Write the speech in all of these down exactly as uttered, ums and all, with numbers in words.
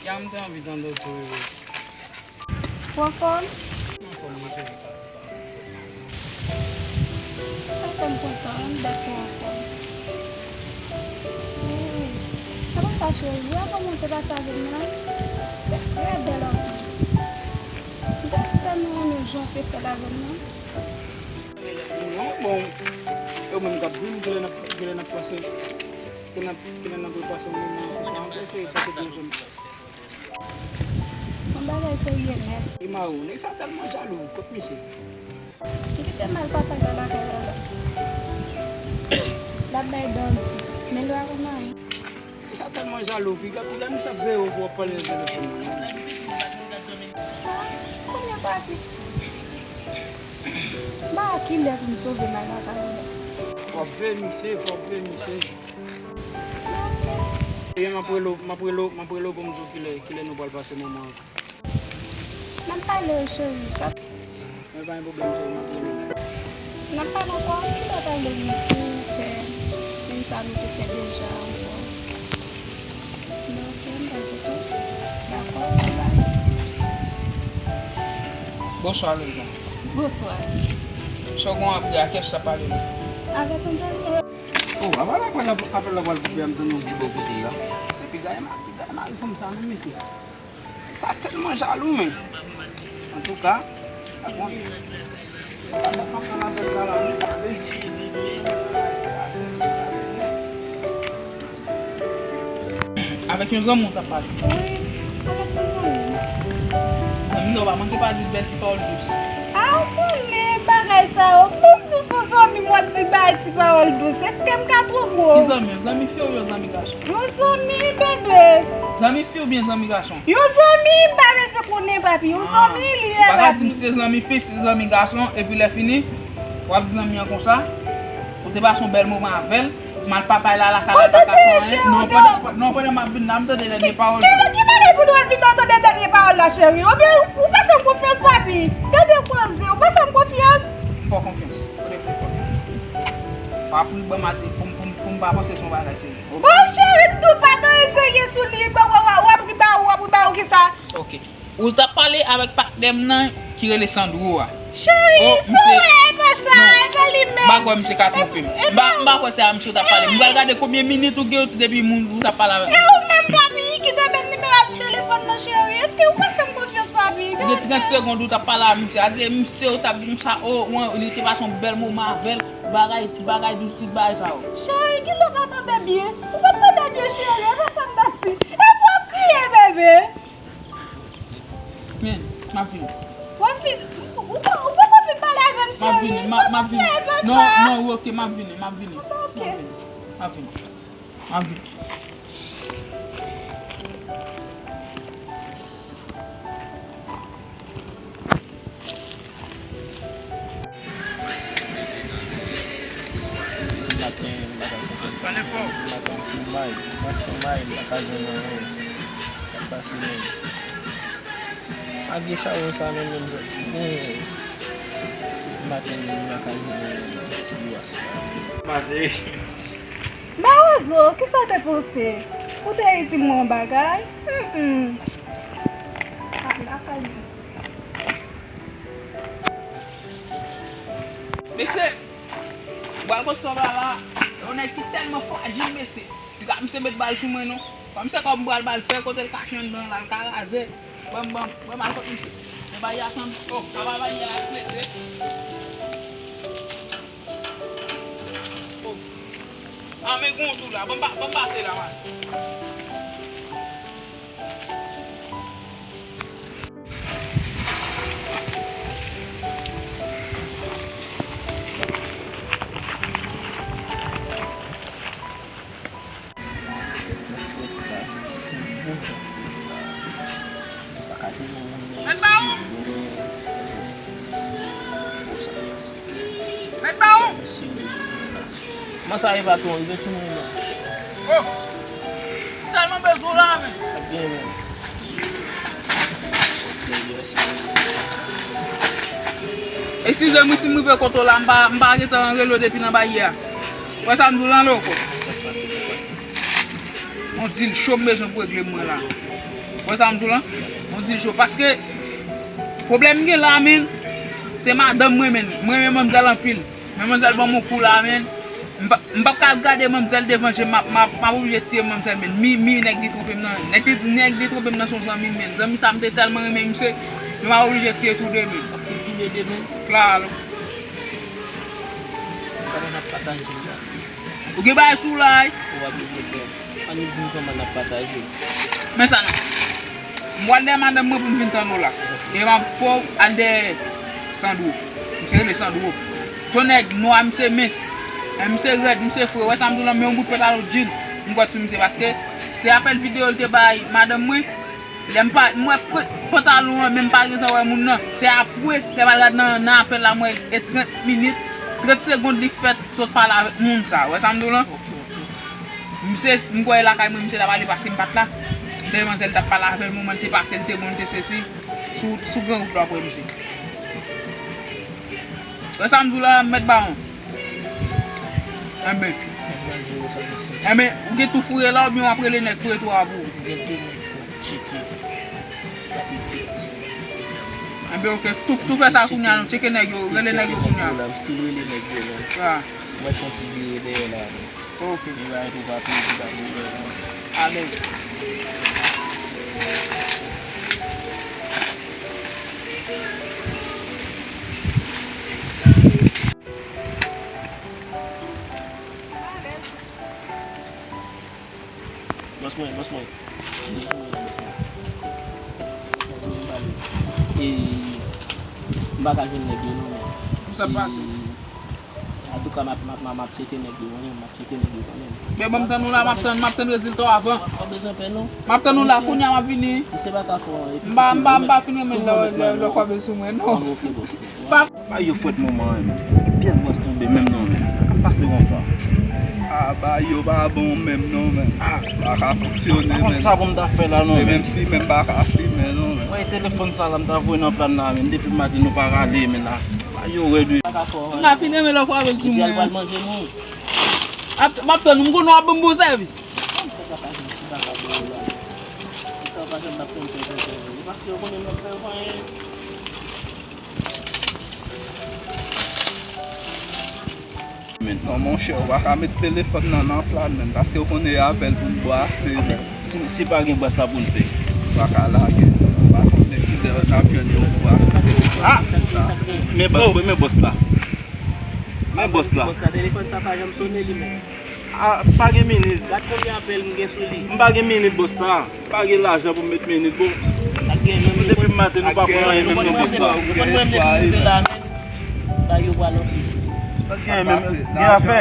Ya m te anvi tande w tou, wi. Ou anfòm? Anfòm, mon cheri. Sa fè m kontan, wi, dèske w anfòm. Wi. Kòman sa, cheri? Ou wè kòman w te pase avè m nan? Trè bèl anfòm. M te espere nou renmen jan w te fè l avè m nan. Non, bon, yo menm k ap di m kilè n ap, kilè n ap pase, kilè n ap, kilè n ap repase yon moman ansanm, cheri, sa te byen fè m. Se yon bagay serye nèt. E mari w, nèg sa tèlman jalou, kot misye? Li kite m al papa l lakay la la. L ap bay bandi, men l pa konn anyen. Nèg sa tèlman jalou, piga, piga misye ap veye w pou w ap pale nan telefòn nan. Ah, kounye a papi. Ba kilè pou m sove m al lakay la. Fò w ap veye misye, fò w ap veye misye. E m ap rele w, m ap rele w, m ap rele w pou m di w kilè, kilè nou pral pase moman an. N ap pale, cheri. Sa... Mwen pa gen pwoblèm, cheri, m ap rele w. N ap pale ankò? Kilè w pale pou fè menm sa nou te fè deja ankò? Bon, ok, m pral koute w. Dakò, bye bye. Bonswa, Lorena. Bonswa. Sa w gen w ap ri a, kiyès w ap pale la? Avèk yon dènye. Oh, apa la, apa la, apa la pral koupe a, m tande yon gwo kote la. Se piga, piga, mari fanm sa, non, mesye. Sa tèlman jalou, men. Antouka, sa bon. Avèk yon zanmi w t ap pale. Wi, avèk yon zanmi. Zanmi sa w pa manke pa di bèl ti pawòl dous. A, ou konnen bagay sa yo. Pou m dous yon zanmi m, w ap di bay ti pawòl dous. Èske m ka twonpe w? Ki zanmi w? Zanmi fi oubyen zanmi gason? Yon zanmi, bebe. Zanmi fi oubyen zanmi gason? Yon zanmi, m pa bezwen konnen, papi. Yon zanmi li ye, papi. Ou pa ka di m se zanmi fi, se zanmi gason, epi lè fini, w ap di zanmi an konsa, ou te pase yon bèl moman avè l, mal papa l la lakay la, li pa ka fè anyen. Non, pandan, non, pandan m ap vin la, m tande dènye pawòl. Ki, ki, ki bagay pou nou ap vin nan tande dènye pawòl la, cheri? Oubyen ou, ou pa fè m konfyans, papi? Tande koze, ou pa fè m konfyans? M fè w konfyans. Kote pou fè w konfyans? Pa pou ban m ati pou m, pou m, pou m pa panse se yon bagay serye. Bon, cheri, m di w pa gen anyen serye sou li, w, w, w, w ap ri ba ou, w ap ri ba ou, kisa? Ok. Ou t ap pale avèk patnè m nan ki rele Sandro a. Cheri, oh, se misye, e pa sa, non, e pa li menm. M pa kwè misye ka twonpe m. M pa, m pa kwè se a misye ou t ap pale. M pral gade konbyen minit ou gen depi moun ou t ap pale avèk misye. E ou menm, papi, ki te met nimewo a sou telefòn nan, cheri? Èske ou pa fè m konfyans, papi? Ou gen trant segonn ou t ap pale a misye. A di misye ou t ap di m sa, oh, wan, li te pase yon bèl moman avè l. Bagay, bagay dous, tout bagay sa yo. Cheri, kilè w pa tande byen? Ou pa tande byen, cheri. E pa sa m t ap di. E pou w ap kriye, bebe. Men, m ap vini. W ap vini? Ou, ou, ou poko fin pale avè m, cheri. M ap vini, m ap, m ap vini. Non, non, wi, ok, m ap vini, m ap vini. Ok. M ap vini. M ap vini. M ap vini. Maten, m pa ka konprann sa. Maten, m sou may, m sou may, m pa ka jwenn anyen. Sa k pase menm? Ak de chawony sa menm, menm jan. Bon, maten, m pa ka jwenn anyen. Ti gras la. Maten. Bawozo, kisa w te panse? Ou te redi m yon bagay? Mm, mm. Ah, lakay mwen. Mesye, bwal kote sa la, yon nèg ki tèlman frajil, mesye. Piga misye met bal sou mwen, non. Kòm se kòm bwal bal fè, kote l kache anndan la, l ka raze. Ban m, ban m, ban m al kot misye. Men bagay a sanble, oh, sa pa bagay a klete. Oh. Ah, men gon dou la, ban m pa, ban m pase la, man. Mèt Bawon! Mèt Bawon! Kòman sa ye, patwon? Rive sou mwen non. Oh! M tèlman bezwen w la, men. Ap byen, men. Eskize m wi si m rive kote w la, m pa, m pa gentan rele w depi nan baryè a. Wè sa m di w lan loko. On dil cho m bezwen pou regle mwen la. Wè sa m di w la? On di l cho. Paske pwoblèm m gen la, menn, se madanm mwen, menn. Mwen renmen manmzèl anpil. Men manmzèl ban m yon kou la, menn. M pa, m p ap ka gade manmzèl devan je m, m ap, m ap, m ap oblije tiye manmzèl, menn. Mi, mi, nèg li twonpe m nan. Nèg li, nèg li twonpe m nan se yon zanmi m, menn. Zanmi sa m te tèlman renmen misye, men m ap oblije tiye tou de, menn. Tou de de, menn? Klaro. Kòman n ap pataje la? Ou gen bagay sou la, wi. Ou ap vin frè. Ann di m kòman n ap pataje. Men sa non. M pral dèyè madanm mwen pou m vin tann ou la. E m ap fè w al dèyè Sandro. Misye rele Sandro. Se yon nèg nwa, misye mens. Men misye rèd, misye fre. Wè sa m di w la, men yon bout pantalon jeans. M kwè sou misye paske se apèl videyo l te bay madanm mwen. Lè m pa, m wè pantalon an, men m pa gentan wè moun nan. Se apre, lè m al gad nan, nan apèl la, m wè e trant minit, trant segond li fèt sot pale avèk moun sa. Wè sa m di w lan? Misye, m kwè e lakay mwen misye t ap ale paske m pa t la. Demanzèl t ap pale avè l, moman l te pase, l te bon, l te sesi. Sou, sou gran wout la, w ap wè misye. Wè sa m di w la, mèt bawon. Enben. Enben, ou gen tou fouye la oubyen w ap rele nèg fouye tou a pou ou? Enben, oke. Tou, tou fè sa kounye a non. Tcheke nèg yo, rele nèg yo kounye a. Mwen kontinye dèyè la. Ok. Li va tou pa peye, li pa peye. Alèz. Bòs mwen, bòs mwen. E, m pa ka jwenn nèg yo non, men. Sa pase. Antouka, m ap, m ap, m ap, m ap tcheke nèg yo, wi, m ap tcheke nèg yo kanmenm. Men ban m tann ou la, m ap tann, m ap tann rezilta w avan. W ap bezwen pè non. M ap tann ou la, kounye a m ap vini. Misye pa ka fè w anyen. M pa, m pa, m pa fin renmen lè, lè, lè w frape sou mwen, non. An, ok, bòs. Pa. Bagay yo frèt moman an, men. Pyès bòs tonbe menm non, men. Sa k ap pase konsa? Ah, bagay yo pa bon menm non, men. Ah, pa ka fonksyone, men. Pa konn sa pou m ta fè la, non, men. E menm si, men m pa ka simen, non, men. Wè, telefòn sa la, m ta voye nan plàn la, men. Depi maten, nou pa rale, men la. Bagay yo rèd, wi. M ta fin renmen lè w frape sou mwen. Ap, m ap tann ou, m konnen w ap ban m bon sèvis. Men non, monchè, ou pa ka met telefòn nan nan plat, menm, paske ou konnen e avè l pou n brase, menm. Si, si pa gen brasa pou n fè. Ou pa ka lage, ou pa konnen kilè n ap jwenn yon brasa. Ah! Men bò-, men bòs la. Men bòs la. Bòs la, telefòn sa pa janm sone li menm. Ah, pa gen minit. Gad konbyen apèl m gen sou li. M pa gen minit, bòs la. M pa gen lajan pou m met minit, bon. Depi maten, nou pa pran anyen menm non, bòs la. Ou konn mwen m depi m rive la menm. Bagay yo pral anpil. Sa gen menm, gen afè.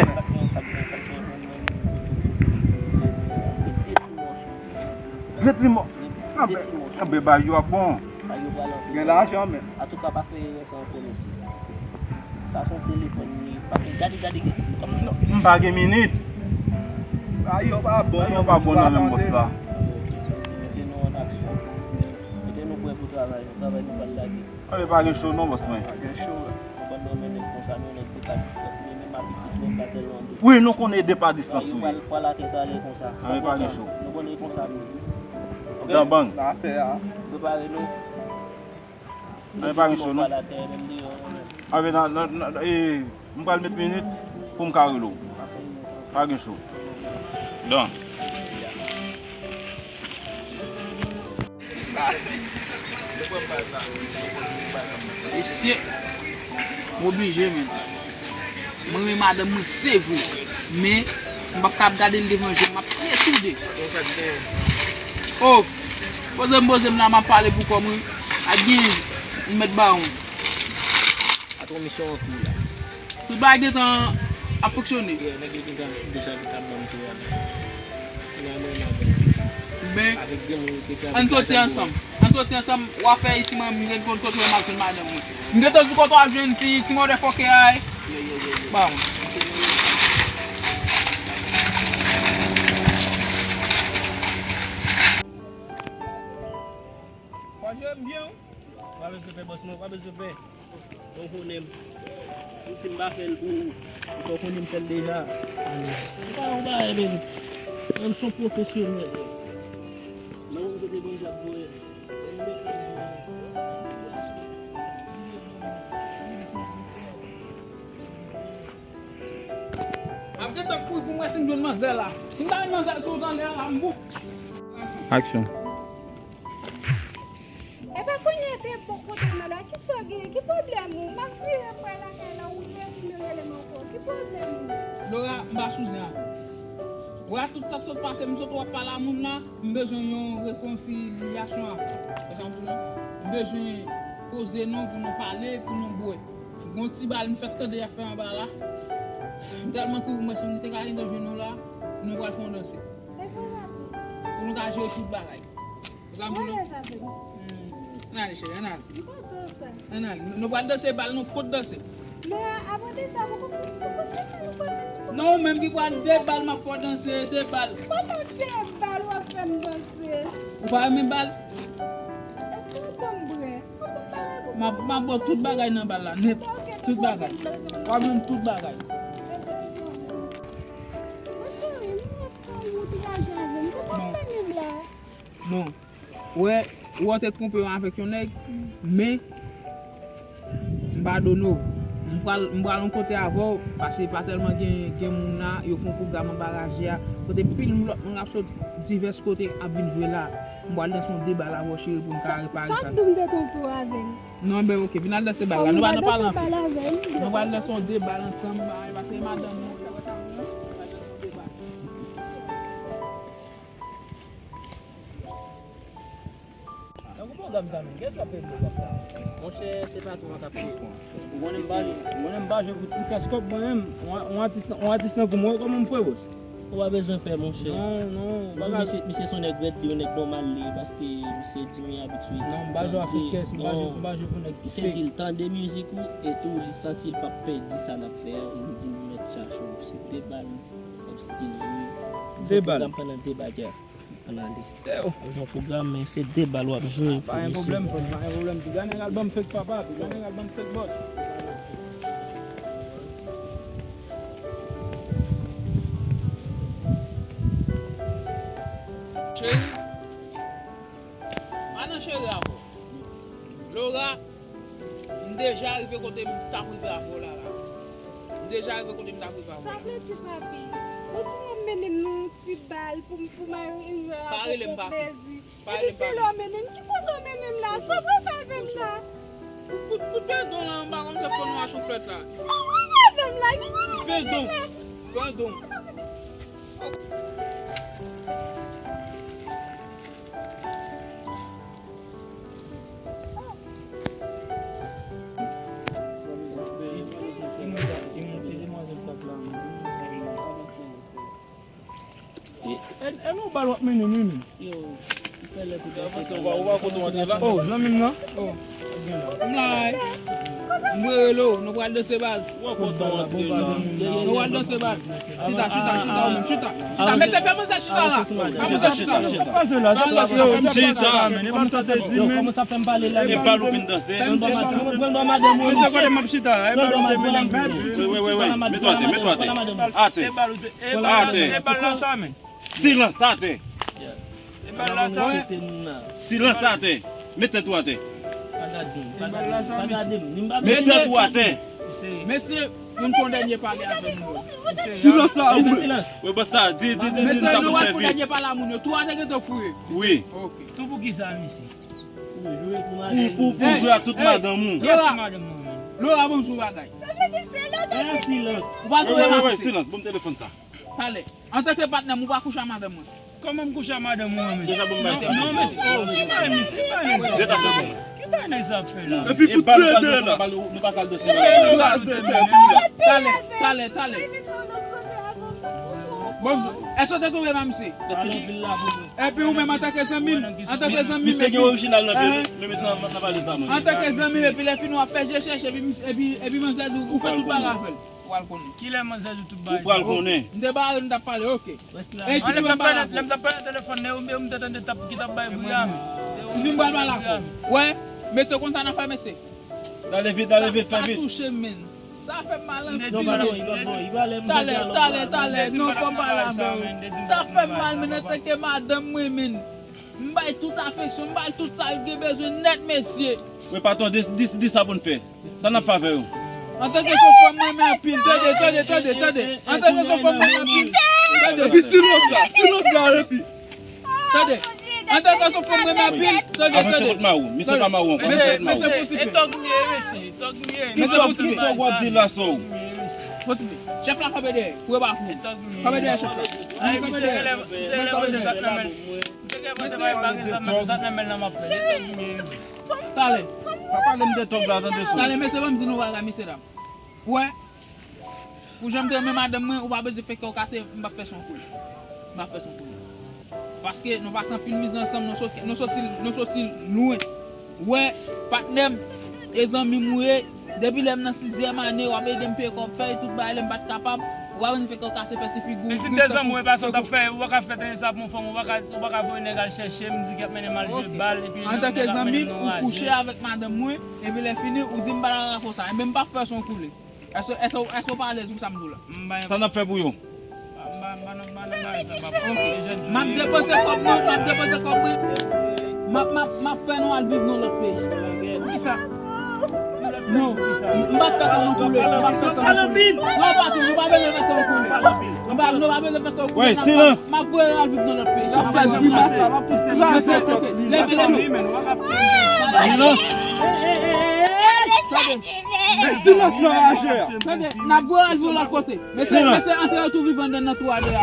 De ti mò. Anben, bagay yo ap bon. Gen lajan, men. Antouka, pa fè erè sa ankò, mesye. Sa se yon telefòn, li pa gen, gade, gade, gade. M pa gen minit. Bagay yo pa bon, bagay yo pa bon nan men, bòs la. Mete nou an aksyon. Mete nou prè pou travay, nou travay, nou pral lage. Anben, pa gen cho non, bòs mwen. Pa gen cho. Nou konn renmen nèg konsa, nou nèg de pa distans, li menm avèk ki twòp batèl an de. Wi, nou konnen de pa distans, wi. Pral, pral atè talè konsa. Anben, pa gen cho. Nou konnen konsa, nou. Dan bang. Atè a. Prepare nou. Anben, pa gen cho non. Pral atè, menm deyò, nou menm. Anben, nan, nan, nan, e, m pral met minit pou m ka rele w. Pa gen cho. Dan. Mesye, m oblije, men. Mwen renmen madanm mwen, se vre. Men, m p ap ka ap gade l devan je m, m ap tiye tou de. Oh, poze m, poze m la, m ap pale pou kò mwen. Ak gen, m mèt bawon. Patwon, misyon an kou la. Tout bagay gentan ap fonksyone. Yeah, nèg yo gentan deja gentan ban m tou a. Finalman, m a bon. Men, ann soti ansanm. Ann soti ansanm, w a fè isi, mwen, m gen konn kote w m ap jwenn madanm mwen. M gentan di w kote w ap jwenn ti, ti motherfucker a, wi. Yeah, yeah, yeah, yeah. Bon. W ap jwenn byen, wi. Pa bezwen pè, bòs mwen, pa bezwen pè. Ou konnen m. Menm si m pa fè l pou ou, ou fè w konnen m fè l deja. M pa yon bagay, baby. Mwen, m se yon pwofesyonèl. Nan yon M ap gentan kouri pou m wè si m jwenn manzè la. Si m ta jwenn manzè sou anlè a la, m bout. Aksyon. Epa kounye a te bon kote m la, kisa w genyen? Ki pwoblèm ou? M ap vire m pral lakay la, ou rele m, ou rele m ankò. Ki pwoblèm ou? Laura, m pa sou zen avè w. Wè tout sa k sot pase, m sot wè w ap pale a moun la, m bezwen yon rekonsilyasyon avè w. Wè sa m di w lan? M bezwen poze nou pou nou pale, pou nou bwè. Gon ti bal m fèk tande y ap fè anba la. M tèlman kouri m wè si m te ka gentan jwenn nou la, nou pral fè yon danse. Pou nou ka jere tout bagay. Sa m di nou. Ann ale, cheri, ann ale. Ann ale. Nou pral danse bal, nou pot danse. Non, ou menm ki pral de bal, m ap fè w danse, de bal. Kòman de bal w ap fè m danse? Ou pa renmen bal? Èske w ap ban m bwè? M ap, m ap ba w tout bagay nan bal la, nèt. Tout bagay. W ap jwenn tout bagay. Mon cheri, m ap fè yon wout raje avè m. Ou pa mennen m la. Non. Ou wè, ou wè w te twonpe w avèk yon nèg, men m padone w. M pral, m pral yon kote avè w, paske pa tèlman gen, gen moun la, yo fè yon pwogram anba raje a, kote pil lòt moun k ap sot divès kote ap vin jwe la. M pral danse yon de bal avè w, cheri, pou m ka repare sa. Sa k di w m te twonpe w avè l? Non, ben, oke, vin al danse bal la. Nou pa nan pale anpil. Nou pral danse yon de bal ansanm, paske madanm mwen, ou wè sa m di w, nou pral danse yon de bal. Tankou pwogram sa menm, kiyès k ap peye pwogram sa? Monchè, se patwon an k ap peye. Ou konnen m pa, ou konnen m pa jwe pou ti kach kòb mwen menm. Yon, yon atis, yon atis tankou mwen, kòman m fè, bòs? Ou pa bezwen pè, monchè. Non, non, bagay. Misye, misye se yon nèg rèd, li yon nèg nòmal, li, paske misye di m li abitye. Non, m pa jwe avèk kès, m pa jwe, m pa jwe pou nèg. Misye di l tande mizik ou, e tou, li santi l p ap pèdi sa l ap fè a, e li di m li mèt chache w. Se de bal, m ap still jwe. De bal. Pwogram pandan de bal, yeah. Analiz. Ou jwe yon pwogram, men se de bal w ap jwe. Pa gen pwoblèm, frè m, pa gen pwoblèm. Piga nèg al ban m fake papa, piga nèg al ban m fake bòs. Cheri, pa nan cheri avè w. Laura, m deja rive kote m t ap rive avè w la, la. M deja rive kote m t ap rive avè w. Sa vle di, papi, ou di w ap mennen m yon ti bal pou m, pou m al jwe avè w, fè plezi. Epi se lè w mennen m, ki kote w mennen m la? Sa w pral fè avè m la? Kout, kout fedon la anba kòm se fon nou a souflèt la. Sa w pral fè avè m la? Ki kote w mennen m la? Fedon. Fedon. E, e, e nou bal w ap mennen m, wi, men. Yo, ou fè lè pou danse. Ou pa, ou pa kote w antre la? Oh, zanmi m nan. Oh. M la, wi. M rele w, nou pral danse bal. Ou pa kote w antre la? Nou pral danse bal. Chita, chita, chita, ou menm, chita. Chita, mesye, fè manzè chita la. Fè manzè chita. Panse la, se pa yo, chita, men, e pa sa te di, men. Kòman sa fè m pale la? E bal ou vin danse? Pran bò madanm ou. Mesye, kote m ap chita? E bal ou te mennen m. Wi, wi, wi, wi. Mete w atè, mete w atè. Atè. Atè. E bal la sa, men. Silans atè. E bal la sa. Silans atè. Met tèt ou atè. Pa gade m, pa gade m, pa gade m. Ni m pa... Met tèt ou atè. Mesye, nou fè yon dènye pale avè moun yo. Silans la, wi. Silans. Wi, bòs la, di, di, di, di, sa pou fè vit. Mesye, nou fè yon dènye pale a moun yo. Tou atè gentan fouye. Wi. Ok. Tou pou kisa, mesye? Pou, pou, pou jwe ak tout madanm ou. Kiyès madanm mwen menm? Laura, ban m di w yon bagay. Sa vle di se lòt. Silans. Ou pa tande m ap di. Silans, ban m telefòn sa. Talè. Antanke patnè m, ou pa kouche ak madanm mwen. Kòman m kouche ak madanm ou an, mesye? Non, non, mesye, oh, ki bagay, mesye, ki bagay nèg sa? Ki bagay nèg sa ap fè la? Epi fout pede la. Nou pa kal dosye. Talè, talè, talè. Bon, èske w te twonpe m a misye? Epi ou menm, antanke zanmi m, antanke zanmi m, misye gen orijinal nan pye, men met nan, nan valiz la, mwen. Antanke zanmi m, epi lè fini w ap fè je chèche, epi, epi, epi manzè di w, ou fè tout bagay avè l. Ou pral konnen. Kilè manzè di tout bagay sa? Ou pral konnen. M te bare, m t ap pale, ok. Rès la. Lè m t ap pale, lè m t ap pale nan telefòn, e ou, e ou m te tande tap, ki t ap bay bri a, men. M vin pral pale avè w. Wè, mesye, konn sa n ap fè, mesye. Talè vit, talè vit, fè vit. Sa touche m, men. Sa fè m mal anpil. Talè, talè, talè. Non, fò m pale avè w. Sa fè m mal, men, antanke madanm mwen, men. M bay tout afeksyon, m bay tout sa l gen bezwen nèt, mesye. Wi, patwon, di, di, di sa pou n fè. Sa n ap fè avè yo? Antanke son frè m renmen anpil, tande, tande, tande, tande. Antanke son frè m renmen anpil, tande. Epi silans la, silans la, epi. Tande. Antanke son frè m renmen anpil, tande, tande. Avanse kot Mawou, misye pa Mawou ankò, avanse kot Mawou. Mesye, mesye, fon ti pe. E tòg m ye, mesye, tòg m ye. Mesye, fon ti pe. Tòg w ap di la, so. Fon ti pe. Chèf la kanpe dèyè, pou yo pa fou. Kanpe dèyè chèf la. Ay, misye rele, misye rele, misye sot nan men. Misye gen panse pa gen zam nan, sot nan men nan m ap pran. Talè. Pa pale m de tòg la, tande sou. Talè, mesye, ban m di nou bagay, mesye dam. Ou wè, pou jan m te renmen madanm mwen, ou pa bezwen fè kè w kase, m p ap fè son koule. M p ap fè son koule. Paske nou pase anpil mizè ansanm, nou soti, nou soti, nou soti lwen. Ou wè, patnè m, e zanmi m ou ye, depi lè m nan sizyèm ane, w ap ede m peye kòb fèy, tout bagay, lè m pa t kapab, ou pa vin fè kè w kase fè ti figi w. E si m te zanmi w, e pa sa w t ap fè, ou pa ka fè tande sa pou yon fanm, ou pa ka, ou pa ka voye nèg al chèche m, di k ap mennen m al jwe bal, epi nèg ap mennen m nan raje. Antanke zanmi m, ou kouche avèk madanm mwen, epi lè fini, ou di m pa ta ka fè w sa, enben m p ap fè son koule. Èske, èske, èske w pa alèz pou sa m di w la? Sa n ap fè pou yo? M ap depanse kòb mwen, m ap depanse kòb mwen. M ap, m ap, m ap fè nou al viv nan lòt peyi. Poukisa? Non, m p ap fè sa nou koule, m p ap fè sa nou koule. Non, patwon, nou pa bezwen fè sa nou koule. Nou pa, nou pa bezwen fè sa nou koule. Wi, silans. M ap voye al viv nan lòt peyi. Sa pa janm pase. M ap fout kraze tèt li. Leve, leve. Silans. Silans nan raje a. Tande, n ap voye al viv lòt kote. Mesye, mesye, antre yo tou vivan anndan nan twou a deyò.